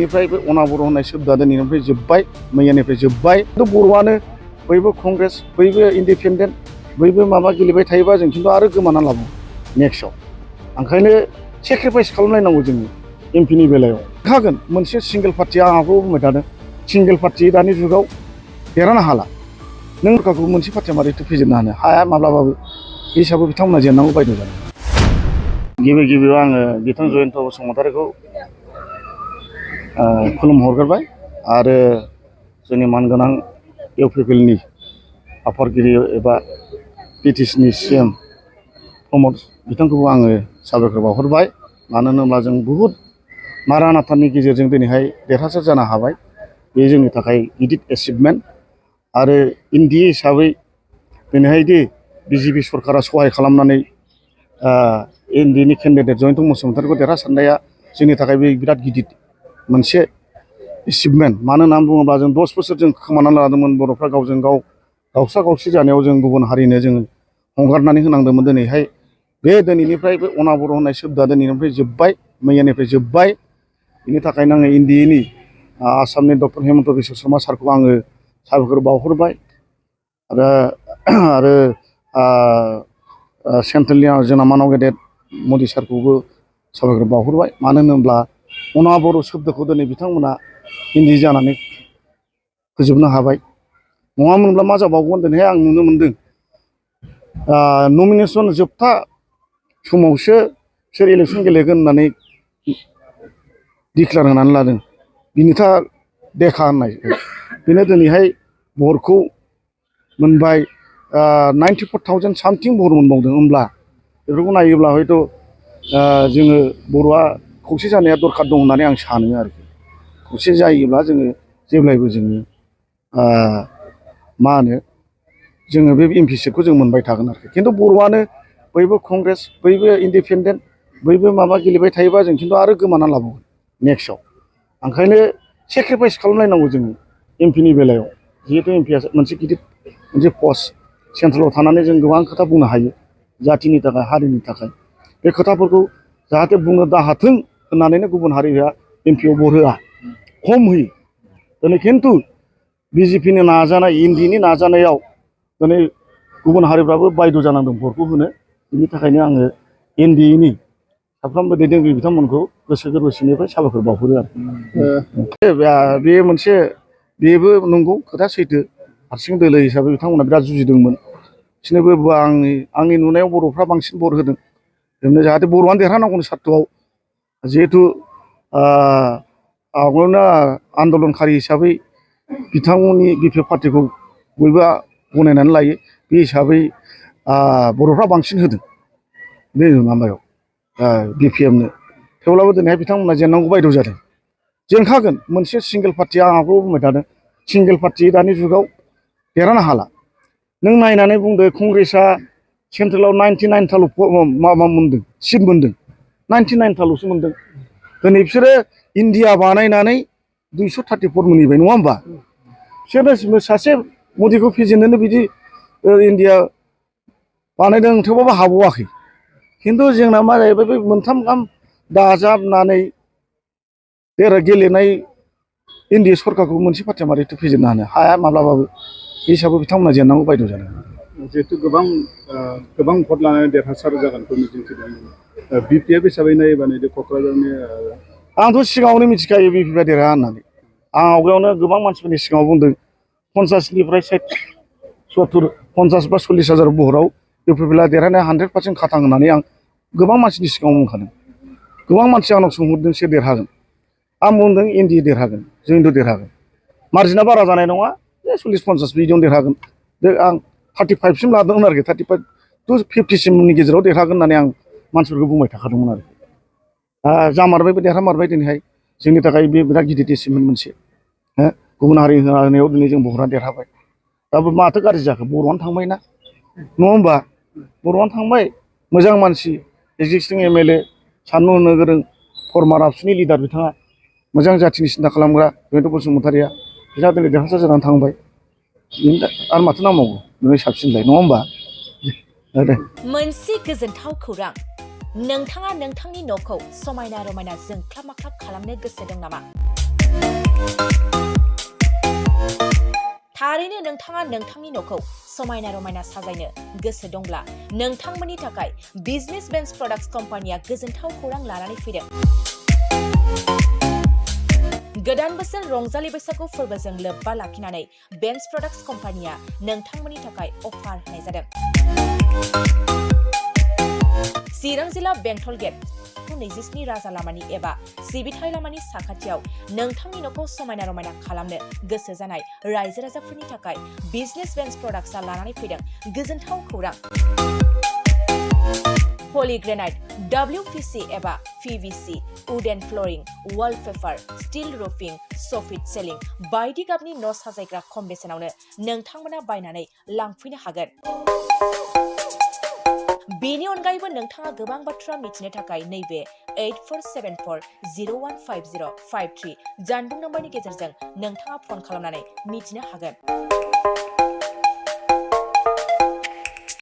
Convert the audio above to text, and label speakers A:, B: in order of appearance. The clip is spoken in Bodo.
A: निफ्राय बे अनाबर होननाय शब्दआ दिनैनिफ्राय जोब्बाय मैयानिफ्राय जोब्बाय खिन्थु बर'आनो बयबो कंग्रेस बयबो इन्डिपेन्डेन्ट बयबो माबा गेलेबाय थायोबा जों खिन्थु आरो गोमानानै लाबो नेक्स्टआव ओंखायनो सेक्रिफाइस खालामलायनांगौ जोङो एमपिनि बेलायाव खागोन मोनसे सिंगेल पार्टी आंहाबो बुंबाय थादों सिंगेल पार्टी दानि जुगाव देरहानो हाला नों सरकारखौ मोनसे पार्टिया मारैथो फेजेननो हानो हाया माब्लाबाबो बे हिसाबै बिथांमोना जेननांगौ बायद' जादों गिबियाव आङो बिथां जयन्त बसुमतारीखौ खुलुमहरग्रोबाय आरो जोंनि मानगोनां इउपिपिएलनि आफादगिरि एबा बिटिसिनि सिएम प्रमद बिथांखौबो आङो साबायखर बावहरबाय मानो होनोब्ला जों बुहुद नारा नाथानि गेजेरजों दिनैहाय देरहासार जानो हाबाय बे जोंनि थाखाय गिदिर एचिभमेन्ट आरो एनडिए हिसाबै दिनैहायदि बिजेपि सरकारा सहाय खालामनानै एनडिएनि केन्डिडेट जयन्त बसुमतारीखौ देरहासारनाया जोंनि थाखाय बे बिराद गिदिर मोनसे एचिभमेन्ट मानो होननानै बुङोब्ला जों 10 बोसोर जों खोमानानै लादोंमोन बर'फ्रा गावजों गाव दावसा दावसि जानायाव जों गुबुन हारिनो जों हंगारनानै होनांदोंमोन दिनैहाय बे दिनैनिफ्राय बे अनाबर होननाय शब्दआ दिनैनिफ्राय जोब्बाय मैयानिफ्राय जोब्बाय बेनि थाखायनो आङो एनडिएनि आसामनि डक्टर हेमन्त बिश्व शर्मा सारखौ आङो साबायखर बावहरबाय आरो सेन्ट्रेलनि जोंना मानाव गेदेर मदि सारखौबो साबायखर बावहरबाय मानो होनोब्ला अनाबर शब्दखौ दिनै बिथांमोना हिन्दी जानानै फोजोबनो हाबाय नङामोनब्ला मा जाबावगोन दिनैहाय आं नुनो मोनदों नमिनेसन जोबथा समावसो बिसोर इलेक्सन गेलेगोन होननानै डिक्लेयार होनानै लादों बिनिथा देखा होननाय बेनो दिनैहाय भटखौ मोनबाय 94,000 सामथिं भट मोनबावदों होमब्ला बेफोरखौ नायोब्ला हयथ' जोङो बर'आ खौसे जानाया दरखार दं होननानै आं सानो आरोखि खौसे जायोब्ला जोङो जेब्लायबो जोङो मा होनो जोङो बे एमपि सिटखौ जों मोनबाय थागोन आरोखि खिन्थु बर'आनो बयबो कंग्रेस बयबो इन्डिपेन्डेन्ट बयबो माबा गेलेबाय थायोबा जों खिन्थु आरो गोमानानै लाबावगोन नेक्स्टआव ओंखायनो सेक्रिफाइस खालामलायनांगौ जोङो एमपिनि बेलायाव जिहेतु एमपिआ मोनसे गिदिर मोनसे पस्ट सेन्ट्रेलाव थानानै जों गोबां खोथा बुंनो हायो जातिनि थाखाय हारिनि थाखाय बे खोथाफोरखौ जाहाथे बुंनो दाहाथों होननानैनो गुबुन हारिया एमपिआव भट होआ खम होयो दिनै खिन्थु बिजेपिनि नाजानाय एनडिएनि नाजानायाव दिनै गुबुन हारिफ्राबो बायद' जानांदों भटखौ होनो बिनि थाखायनो आङो एनडिएनि साफ्रोमबो दैदेनगिरि बिथांमोनखौ गोसो गोरबोसिनिफ्राय साबायखर बावहरो आरो बे मोनसे बेबो नंगौ खोथा सैथो हारसिं दोलो हिसाबै बिथांमोना बिराद जुजिदोंमोन बिसोरनोबो आंनि नुनायाव बर'फ्रा बांसिन भट होदों ओरैनो जाहाथे बर'आनो देरहानांगौनि सार्थआव जिहेथु आवगायावनो आन्दलनखारि हिसाबै बिथांमोननि बिपिएफ पार्टिखौ बयबो गनायनानै लायो बे हिसाबै बर'फ्रा बांसिन होदों बे माबायाव बिपिएफनो थेवब्लाबो दिनैहाय बिथांमोना जेननांगौ बायद' जादों जेनखागोन मोनसे सिंगेल पार्टी आंहाबो बुंबाय थादों सिंगेल पार्टी दानि जुगाव देरहानो हाला नों नायनानै बुंदो कंग्रेसआ सेन्ट्रेलाव 99थाल' माबा मोनदों सिट मोनदों 99थाल'सो मोनदों दिनै बिसोरो इन्डिया बानायनानै 234 मोनहैबाय नङा होमबा बिसोरनो सासे मदिखौ फेजेननोनो बिदि इन्डिया बानायदों थेवबाबो हाबावाखै खिन्थु जोंना मा जाहैबाय बे मोनथाम गाहाम दाजाबनानै गेलेनाय एनडिए सरकारखौ मोनसे पार्टिया मारैथो फेजेननो हानो हाया माब्लाबाबो बे हिसाबै बिथांमोना जेननांगौ बायद' जादों
B: जिहेतु गोबां भट लानानै देरहासार जागोनखौ मिजिंथिदों बिपिएफ हिसाबै नायोबा नैबे क'क्राझारनि
A: आंथ' सिगाङावनो मिथिखायो बिपिएफआ देरहा होननानै आं आवगायावनो गोबां मानसिफोरनि सिगाङाव बुंदों 50निफ्राय 70 50 बा 40 हाजार भटआव इउपिपिएलआ देरहानाया 100% खाथां होननानै आं गोबां मानसिनि सिगाङाव बुंखादों गोबां मानसि आंनाव सोंहरदों सोर देरहागोन आं बुंदों एनडिए देरहागोन जोंथ' देरहागोन मार्जिना बारा जानाय नङा 40-50 बिदियावनो देरहागोन आं 35सिम लादोंमोन आरोखि 35 to 50सिमनि गेजेराव देरहागोन होननानै आं मानसिफोरखौ बुंबाय थाखादोंमोन आरोखि जामारबायबो देरहामारबाय दिनैहाय जोंनि थाखाय बे बिराद गिदिर एचिभमेन्ट मोनसे गुबुन हारि होनायाव दिनै जों बर'आ देरहाबाय दाबो माथो गाज्रि जाखो बर'आनो थांबाय ना नङा होमबा बर'आनो थांबाय मोजां मानसि एक्जिस्टिं एमएलए साननो हनो गोरों फर्मार आबसुनि लिडार बिथाङा मोजां जाथिनि सिन्था खालामग्रा जयन्त बसुमतारीया बिथाङा दिनै देरहासार जानानै थांबाय आरो माथो नांबावगौ बेनि साबसिनलाय नङा होमबा दे
C: मोनसे गोजोनथाव खौरां नोंथाङा नोंथांनि न'खौ समायना रमायना जोंख्लाब माख्लाब खालामनो गोसो दं नामा थारैनो नोंथाङा नोंथांनि न'खौ समायना रमायना साजायनो गोसो दंब्ला नोंथांमोननि थाखाय बिजनेस बेन्स प्रडाक्ट्स कम्पानिया गोजोनथाव खौरां लानानै फैदों। गोदान बोसोर रंजालि बैसागु फोरबोजों लोब्बा लाखिनानै बेन्स प्रडाक्ट्स कम्पानिया नोंथांमोननि थाखाय अफार होनाय जादों। चिरां जिल्ला बेंटल गेट 27 राजा लामानि एबा सिबिथाय लामानि साखाथियाव नोंथांनि न'खौ समायना रमायना खालामनो गोसो जानाय रायजो राजाफोरनि थाखाय बिजनेस बेन्स प्रडाक्ट्सआ लानानै फैदों गोजोनथाव खौरां। पलिग्रेनाइट, WPC एबा PVC, wooden flooring, wallpaper, steel roofing, soffit ceiling बायदि गाबनि न' साजायग्रा खम बेसेनावनो नोंथांमोना बायनानै लांफैनो हागोन। बेनि अनगायैबो नोंथाङा गोबां बाथ्रा मिथिनो थाखाय नैबे 8474015053 जानबुं नम्बरनि गेजेरजों नोंथाङा फन खालामनानै मिथिनो हागोन।